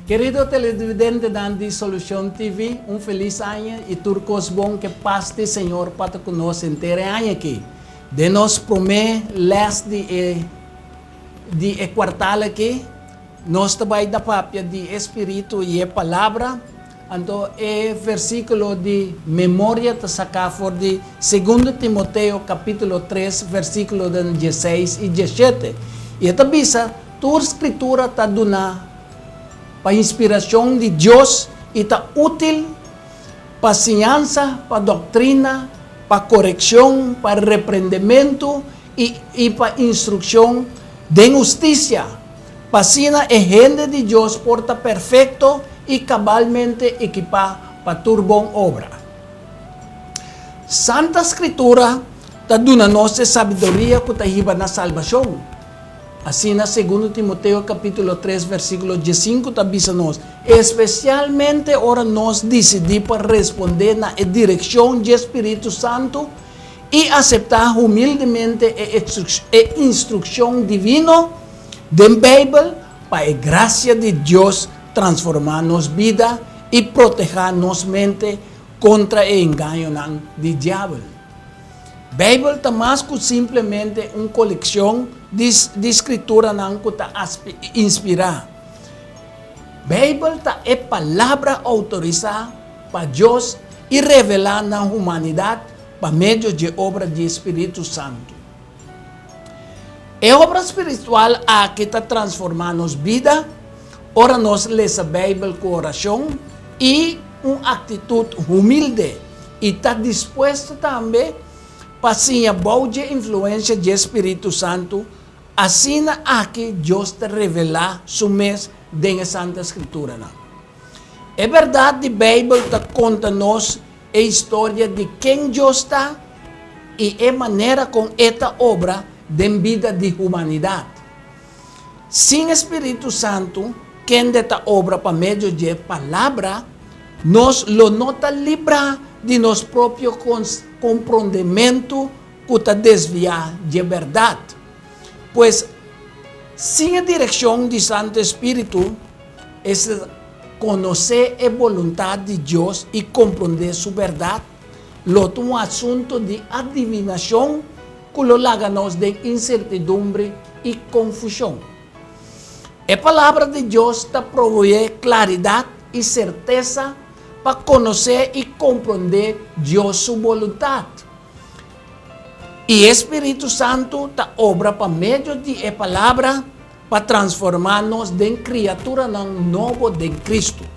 Kerido televidentenan di Solucion TV, un felis aña y tur cos bon ke pas di Señor pa ta cu nos henter e aña aki. Den nos prome les di e di e cuartal aki, nos ta bay ta papia di e Spiritu y e Palabra. Anto e versiculo di memoria ta saca for di Segundo Timoteo capitulo tres versiculonan dieseis y dieshete, y e ta bisa, Tur Scritura ta duna pa inspiracion di Dios y ta util pa siñansa, pa doctrina, pa coreccion, pa reprendemento y y pa instruccion den husticia, pa asina e hende di Dios por ta perfecto i kabalmente ekipá pa tur bon obra. Santa Skritura ta duna nos e sabiduria ku ta hiba na salbashon. Asina Segundo Timoteo kapítulo tres versíkulo diesinku ta bisa nos, espesialmente ora nos disidí pa respondé na e direkshon dje spiritu santu i aseptá humildemente e instrukshon divino den Beibel pa e grasia di Dios transformá nos bida i protehá nos mente kontra e engañonan di Diabel. Beibel ta mas ku simplemente un kolekshon di di skrituranan ku ta inspirá. Beibel ta e Palabra outorisá pa Dios i revelá na humanidat pa medio dje obra di spiritu santu. E obra spiritual aki ta transformá nos bida ora nos lesa Beibel ku orashon i un aktitut humilde i ta dispuesto tambe pa siña bou dje influensia dje spiritu santu. Asina aki Dios ta revelá su mes den e Santa Skrituranan. E bèrdat di Beibel ta konta nos e historia di ken Dios ta i e manera kon e ta obra den bida di humanidat. Sin e spiritu santu, kende ta obra pa medio dje Palabra, nos lo no ta librá di nos propio komprondementu ku ta desviá dje bèrdat. Pues, sin e direkshon di santu spiritu, es konosé e boluntat di Dios i komprondé su bèrdat, lo ta un asuntu di adivinashon ku lo laga nos den insertidumbre i konfushon. E Palabra di Dios ta proveé klaridat i sertesa pa konosé i komprondé Dios su boluntat. I e spiritu santu ta obra pa medio di e Palabra pa transformá nos den kriaturanan nobo den Kristu.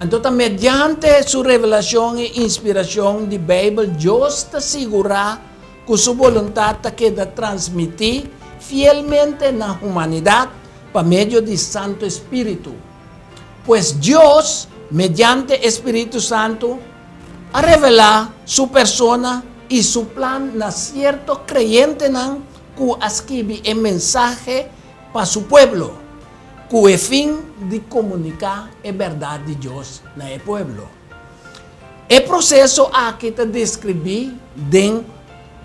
Anto ta mediante su revelashon i inspirashon di Beibel Dios ta sigurá ku su boluntat ta keda transmití fielmente na humanidat pa medio di santu spiritu. Pues Dios, mediante e spiritu santu, a revelá su persona i su plan na sierto kreyentenan ku a skibi e mensahe pa su pueblo, ku e fin di komuniká e bèrdat di Dios na e pueblo. E proseso aki ta deskribí den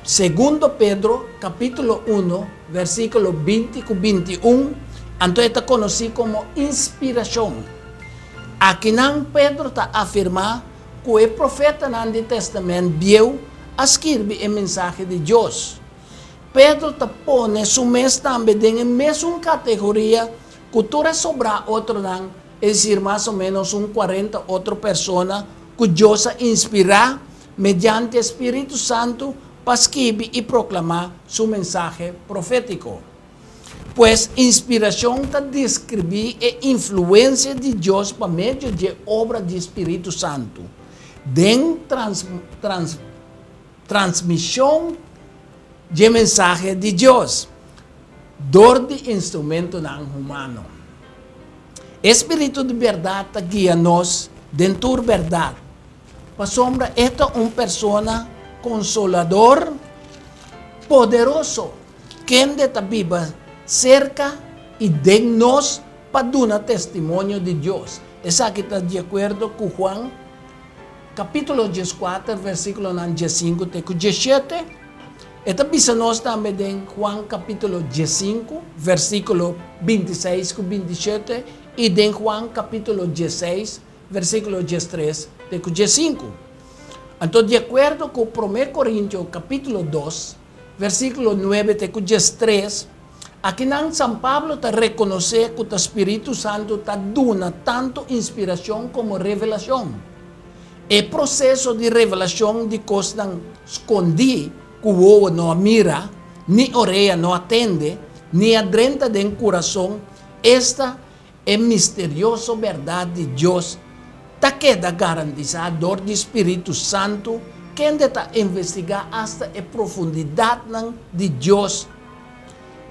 Segundo Pedro kapítulo uno, versíkulo binti ku 21, anto e ta konosí komo inspirashon. Akinan Pedro ta afirmá ku e profetanan di Tèstamènt Bieu a skirbi e mensahe di Dios. Pedro ta pone su mes tambe den e mesun kategoria ku tur e sobrá otronan, es desir mas o ménos un kuarenta otro persona ku Dios a inspirá mediante e spiritu santu pa skibi i proklamá su mensahe profétiko. Pues, inspirashon ta deskribí e influensia di Dios pa medio dje obra di spiritu santu den transmishon dje mensahe di Dios dor di instrumentonan humano. E spiritu di bèrdat ta guia nos den tur bèrdat, pasobra e ta un persona konsolador poderoso kende ta biba serka i den nos pa duna testimonio di Dios. Esaki ta di akuerdo ku Juan kapítulo dieskuater, versíkulonan diesinku te ku diesshete. E ta bisa nos tambe den Juan kapítulo 15, versíkulo 26 ku 27 i den Juan kapítulo 16, versíkulo 13 te ku 15. Anto, di akuerdo ku 1 Korintio kapítulo 2, versíkulo 9 te ku 13, akinan San Pablo ta rekonosé ku ta Spiritu Santu ta duna tantu inspirashon komo revelashon. E proseso di revelashon di kosnan skondí ku wowo no a mira, ni orea no a tende, ni a drenta den kurason, esta, e misterioso bèrdat di Dios, ta keda garantisá dor di Spiritu Santu, kende ta investigá asta e profundidatnan di Dios.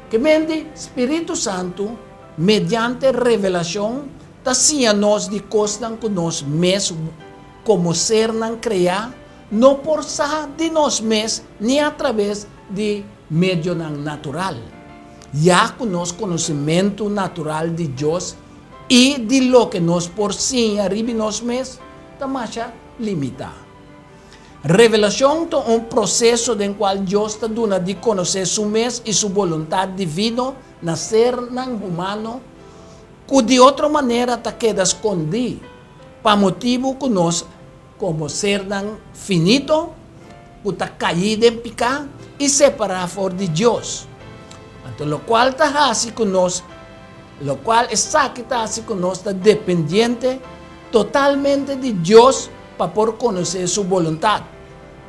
Ke mente Spiritu Santu, mediante revelashon, ta siña nos di kosnan ku nos mes, komo sernan kreá, no por sa di nos mes ni atraves di medionan natural. Ya ku nos konosementu natural di Dios i di loke nos por siña riba nos mes ta masha limitá. Revelashon ta un proseso den kual Dios ta duna di konosé su mes i su boluntat divino na sernan humano ku di otro manera ta keda skondí pa motibu ku nos komo sernan finito ku ta kaí den piká i separá for di Dios. Anto lokual ta hasi ku nos, lokual esaki ta hasi ku nos ta dependiente totalmente di Dios pa por konosé su boluntat.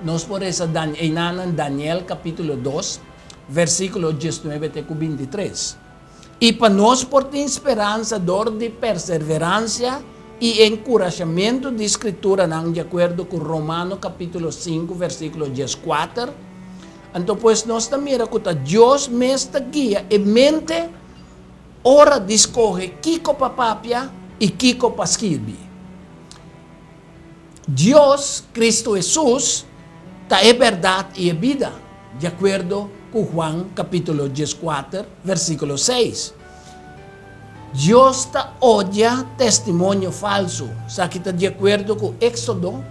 Nos por resa einanan Daniel kapítulo 2, versíkulo 19 te ku 23. I pa nos por tin speransa dor di perseveransia i enkurashamentu di Skrituranan di akuerdo ku Romano kapítulo 5 versíkulo 14, anto pues nos ta mira ku ta Dios mes ta guia e mente ora di skohe kiko pa papia i kiko pa skirbi. Dios, Kristu Hesus, ta e bèrdat i e bida, di akuerdo ku Juan kapítulo 14, versíkulo 6. Dios ta odia testimonio falsu, esaki ta di akuerdo ku Éksodo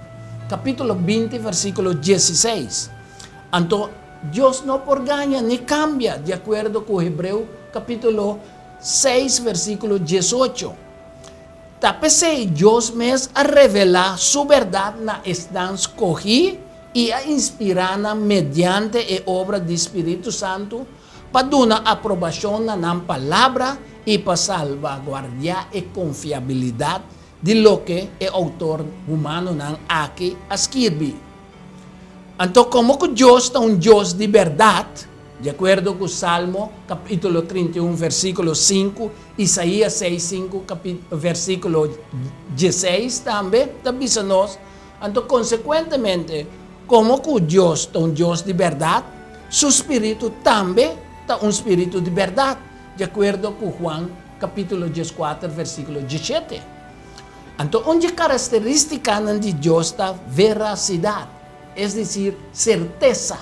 kapítulo 20, versíkulo 16. Anto, Dios no por gaña ni kambia, di akuerdo ku Hebreo kapítulo 6, versíkulo 18. Ta p'esei Dios mes a revelá su bèrdat na esnan skohí i a inspirá nan mediante e obra di spiritu santu pa duna aprobashon na nan palabra i pa salbaguardiá e konfiabilidat di loke e outor humanonan aki a skirbi. Anto komo ku Dios ta un Dios di bèrdat, di akuerdo ku Salmo kapítulo 31 versíkulo 5, Isaías 6, 5, versíkulo 16 tambe ta bisa nos, anto konsekuentemente, komo ku Dios ta un Dios di bèrdat, su spiritu tambe ta un spiritu di bèrdat, di akuerdo ku Juan kapítulo 14 versíkulo 17. Anto un dje karakterístikanan di Dios ta verasidat, es desir, sertesa.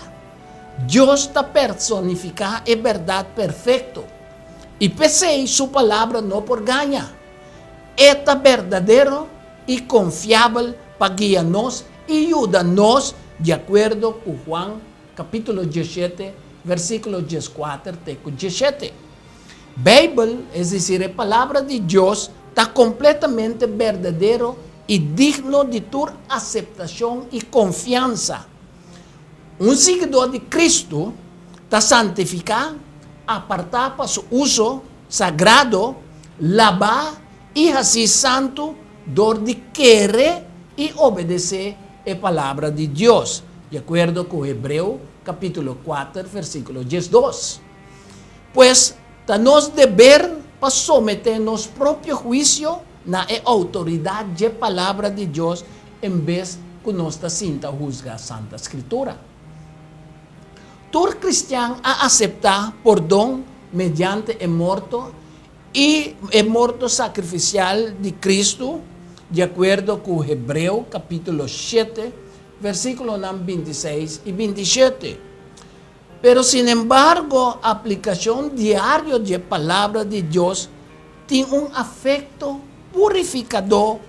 Dios ta personifiká e bèrdat perfekto, i p'esei su Palabra no por gaña. E ta berdadero i konfiabel pa guia nos i yuda nos di akuerdo ku Juan kapítulo 17, versíkulo 14 te ku 17. Beibel, es desir e Palabra di Dios, ta kompletamente berdadero i digno di tur aseptashon i konfiansa. Un siguidó di Kristu ta santifiká, apartá pa su uso sagrado, labá i hasí santu dor di kere i obedesé e Palabra di Dios, di akuerdo ku Hebreo kapítulo 4 versíkulo 12. Pues, ta nos deber pa someté nos propio huisio na e outoridat dje Palabra di Dios en bes ku nos ta sinta husga Santa Skritura. Tur kristian a aseptá pordon mediante e morto i e morto sakrifisial di Kristu, di akuerdo ku Hebreo kapítulo 7, versíkulonan 26 i 27. Pero sinembargo, aplikashon diario dje Palabra di Dios tin un afekto purifikadó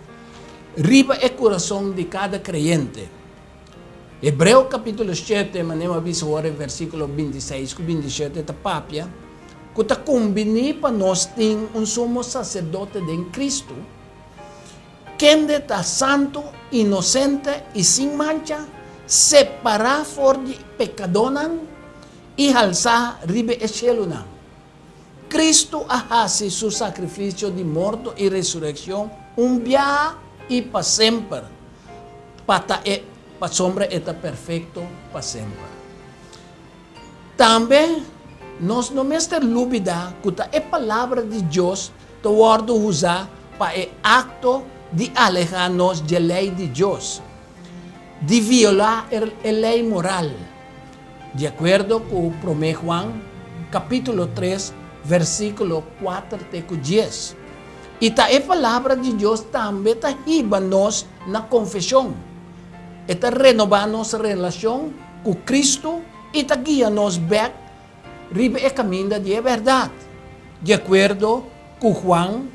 riba e kurason di kada kreyente. Hebreo kapítulo shete, manera mi a bisa ora e versíkulo bintiseis ku bintishete ta papia ku ta kumbiní pa nos tin un sumo saserdote den Kristu, kende ta santu, inosente i sin mancha, separá for di pekadónan i halsá riba e shelunan. Kristu a hasi su sakrifisio di morto i resurekshon un biaha i pa semper, pa ta e pasobra e ta perfekto pa semper. Tambe nos no mester lubidá ku ta e Palabra di Dios ta wòrdu usá pa e akto di alehá nos dje lei di Dios, di violá e lei moral. Di akuerdo ku Promé Juan kapítulo tres versíkulo kuater te ku dies. I ta e Palabra di Dios tambe ta hiba nos na konfeshon. E ta renobá nos relashon ku Kristu i ta guia nos bèk riba e kaminda di e bèrdat. Di akuerdo ku Juan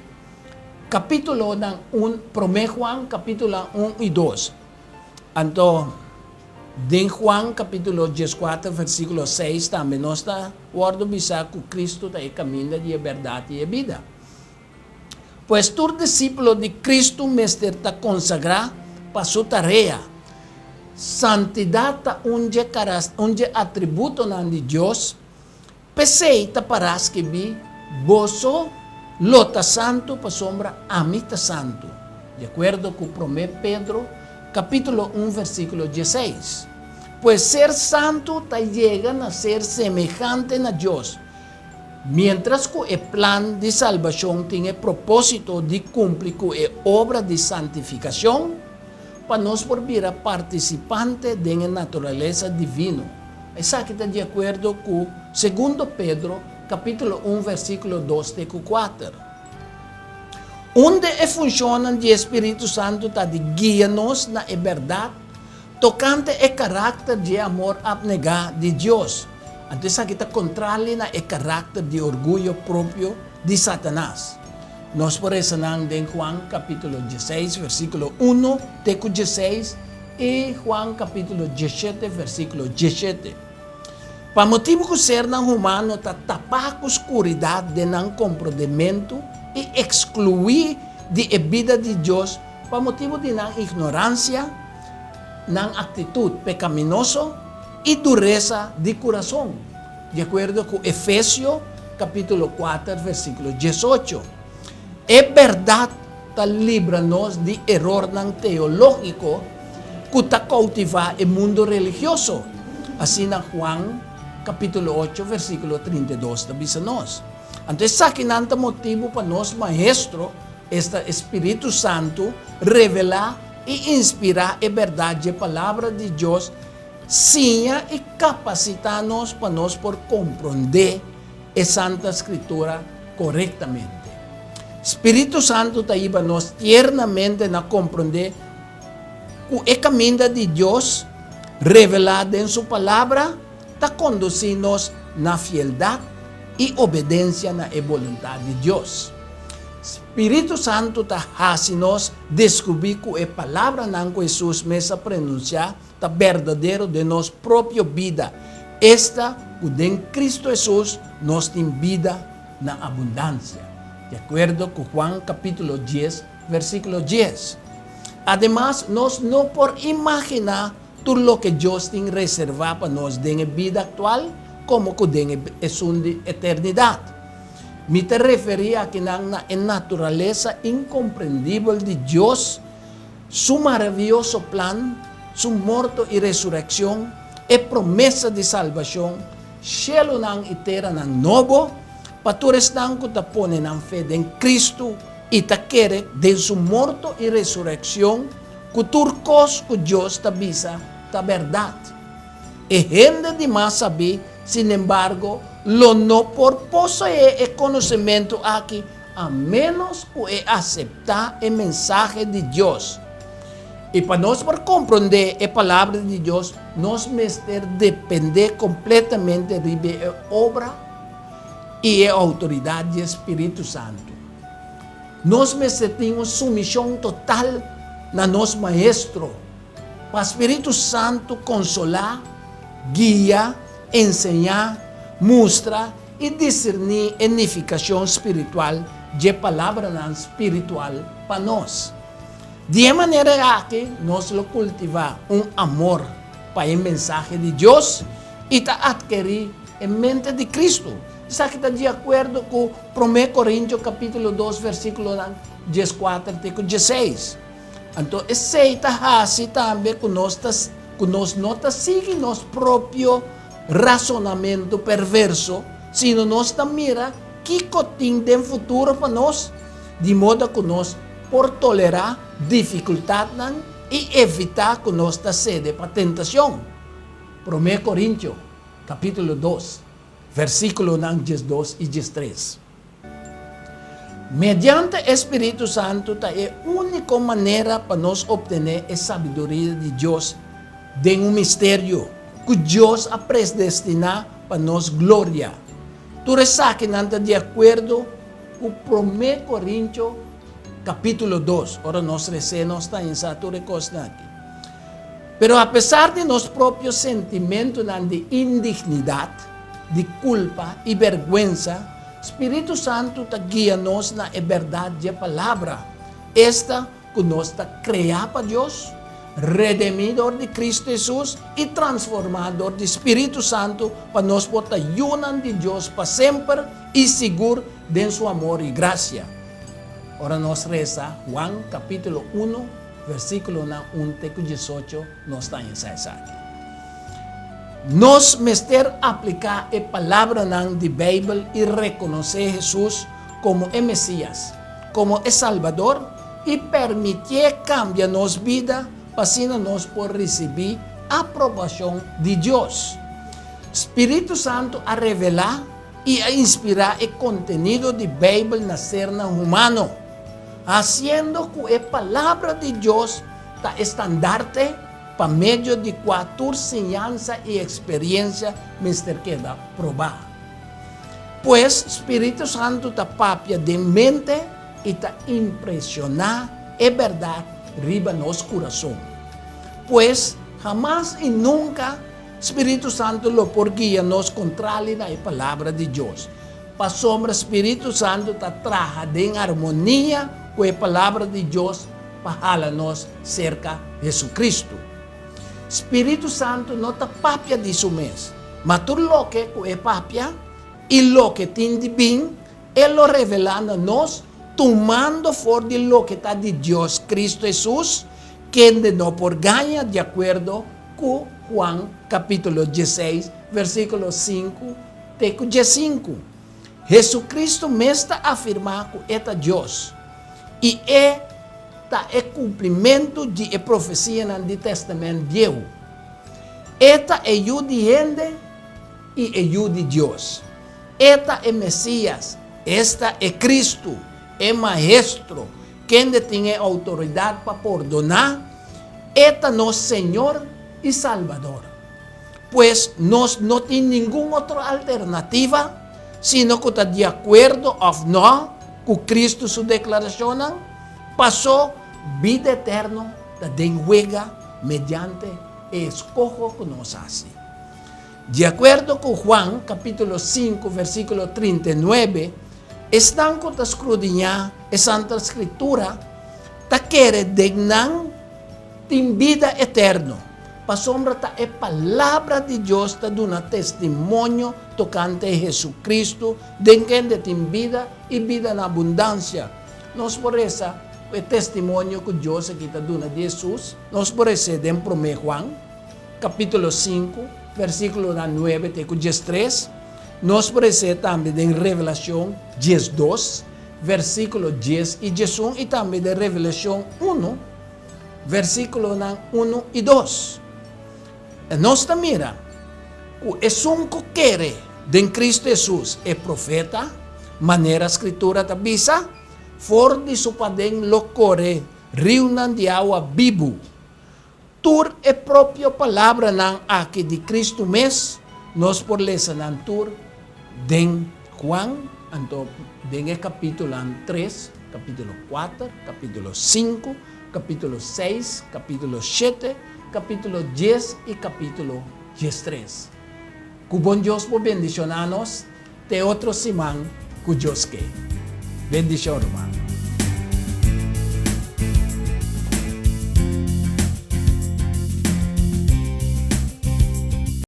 kapítulonan un, Promé Juan kapítulonan un i dos. Anto. Den Juan capítulo dieskuater versículo seis tambe nos ta wòrdu bisá ku Cristo ta e kaminda di e bèrdat i e bida. Pues tur disípulo di Cristo mester ta konsagrá pa su tarea. Santidat ta un dje un dje atributonan di Dios. P'esei ta pará skibí, Boso lo ta santu pasobra ami ta santu, di akuerdo ku Promé Pedro kapítulo un versíkulo dieseis. Pues ser santu ta yega na ser semehante na Dios, miéntras ku e plan di salbashon tin e propósito di kumpli ku e obra di santifikashon pa nos por bira partisipante den e naturalesa divino. Esaki ta di akuerdo ku Segundo Pedro kapítulo un versíkulo dos te ku kuater. Un di e funshonnan di e spiritu santu ta di guia nos na e bèrdat tokante e karakter di e amor apnegá di Dios. Anto esaki ta kontrali na e karakter di orguyo propio di Satanas. Nos por resa nan den Juan kapítulo dieseis versíkulo uno te ku dieseis I Juan kapítulo diesshete versíkulo diesshete. Pa motibu ku sernan humano ta tapá ku skuridat den nan komprondementu i ekskluí di e bida di Dios pa motibu di nan ignoransia, nan aktitut pekaminoso i duresa di kurason, di akuerdo ku Efesio kapítulo kuater versíkulo diesocho. E bèrdat ta libra nos di erornan teológiko ku ta koutivá e mundu religioso, asina Juan kapítulo ocho versíkulo 32 ta bisa nos. Anto esakinan ta motibu pa nos Maestro, esta e spiritu santu, revelá i inspirá e bèrdat dje Palabra di Dios, siña i kapasitá nos pa nos por komprondé e Santa Skritura korektamente. Spiritu Santu ta hiba nos tiernamente na komprondé ku e kaminda di Dios revelá den Su Palabra ta kondusí nos na fieldat i obedensia na e boluntat di Dios. Spiritu Santu ta hasi nos deskubrí ku e palabranan ku Hesus mes a pronunsiá ta berdadero den nos propio bida, esta ku den Kristu Hesus nos tin bida na abundansia, di akuerdo ku Juan kapítulo dies versíkulo dies. Ademas, nos no por imaginá tur loke Dios tin reservá pa nos den e bida aktual komo ku den esun di eternidat. Mi ta referí akinan na e naturalesa inkomprendibel di Dios, Su maravioso plan, Su morto i resurekshon, e promesa di salbashon, shelunan i teranan nobo, pa tur esnan ku ta pone nan fe den Kristu i ta kere den Su morto i resurekshon, ku tur kos ku Dios ta bisa ta bèrdat. E hende di mas sabí, sinembargo, lo no por poseé e konosementu aki A ménos ku e aseptá e mensahe di Dios. I pa nos por komprondé e Palabra di Dios, nos mester dependé kompletamente riba e obra i e outoridat di e spiritu santu. Nos mester tin un sumishon total na nos Maestro. pa Spiritu Santu konsolá, guia, enseñá, mustra i diserní e nifikashon spiritual dje palabranan spiritual pa nos. Di e manera aki nos lo kultivá un amor pa e mensahe di Dios i ta atkerí e mente di Kristu. Esaki ta di akuerdo ku Promé Korintio kapítulo dos versíkulonan dieskuater te ku diesseis. Anto esei ta hasi tambe ku nos ta ku nos no ta sigui nos propio rasonamentu perverso, sino nos ta mira kiko tin den futuro pa nos, di moda ku nos por tolerá difikultatnan i evitá ku nos ta sede pa tentashon. Promé Korintio, kapítulo dos, versíkulonan diesdos i diestres. Mediante e spiritu santu ta e úniko manera pa nos optené e sabiduria di Dios den un misterio ku Dios a presdestiná pa nos gloria. Tur esakinan ta di akuerdo ku Promé Korintio kapítulo dos. Ora nos resé nos ta insa tur e kosnan aki. Pero apesar di nos propio sentimentunan di indignidat, di kulpa i bèrgwensa, Spiritu Santu ta guia nos na e bèrdat dje Palabra, esta, ku nos ta kreá pa Dios, redemí dor di Kristu Hesus i transformá dor di Spiritu Santu pa nos por ta yunan di Dios pa semper i sigur den Su amor i grasia. Ora nos resa Juan kapítulo unu, versíkulonan un te ku diesocho, nos ta haña sa esaki. Nos mester apliká e palabranan di Beibel i rekonosé Hesus komo e Mesías, komo e Salbador i permitié kambia nos bida pa asina nos por risibí aprobashon di Dios. Spiritu Santu a revelá i a inspirá e kontenido di Beibel na sernan humano, hasiendo ku e Palabra di Dios ta e standarte pa medio di kua tur siñansa i eksperensia mester keda probá. Pues, spiritu santu ta papia den mente i ta impreshoná e bèrdat riba nos kurason. Pues, hamas i nunka spiritu santu lo por guia nos kontrali na e Palabra di Dios, pasobra spiritu santu ta traha den armonia ku e Palabra di Dios pa hala nos serka Hesucristo. Spiritu Santu no ta papia di su mes, ma tur loke ku e papia i loke tin di bin, e lo revelá na nos, tumando for di loke ta di Dios, Cristo Hesus, kende no por gaña, di akuerdo ku Juan kapítulo diesseis, versíkulo sinku te ku diesinku. Hesucristo mes ta afirmá ku e ta Dios. I e ta e kumplimentu di e profesianan di Tèstamènt Bieu. E ta e Yu di hende i e Yu di Dios. E ta e Mesías, esta e Kristu, e Maestro, kende tin e outoridat pa pordoná. E ta nos Señor i Salbador. Pues nos no tin ningun otro alternativa sino ku ta di akuerdo òf nò ku Kristu su deklarashonnan, pasó bida eterno ta den wega mediante e eskoho ku nos hasi. Di akuerdo ku Juan kapítulo sinku versíkulo 39, esnan ku ta skrudiñá e Santa Skritura ta kere den nan tin bida eterno, pasobra ta e Palabra di Dios ta duna testimonio tokante Hesucristo, den kende tin bida i bida na abundansia. Nos por resa ku e testimonio ku Dios aki ta duna di Hesus. Nos por res'é den Promé Juan, kapítulo sinku, versíkulonan nuebe te ku diestres. Nos por res'é tambe den Revelashon diesdos, versíkulo dies i diesun i tambe den Revelashon unu, versíkulonan unu i dos. Nos ta mira ku esun ku kere den Kristu Hesus, e profeta, manera Skritura ta bisa, for di su paden lo kore riunan di awa bibu. Tur e propio palabranan aki di Kristu mes, nos por lesa nan tur den Juan, anto den e kapítulonan tres, kapítulo kuater, kapítulo sinku, kapítulo seis, kapítulo shete. kapítulo 10 i kapítulo 13. Ku bon Dios por bendishoná nos te otro siman ku Dios ke. Bendishon, ruman.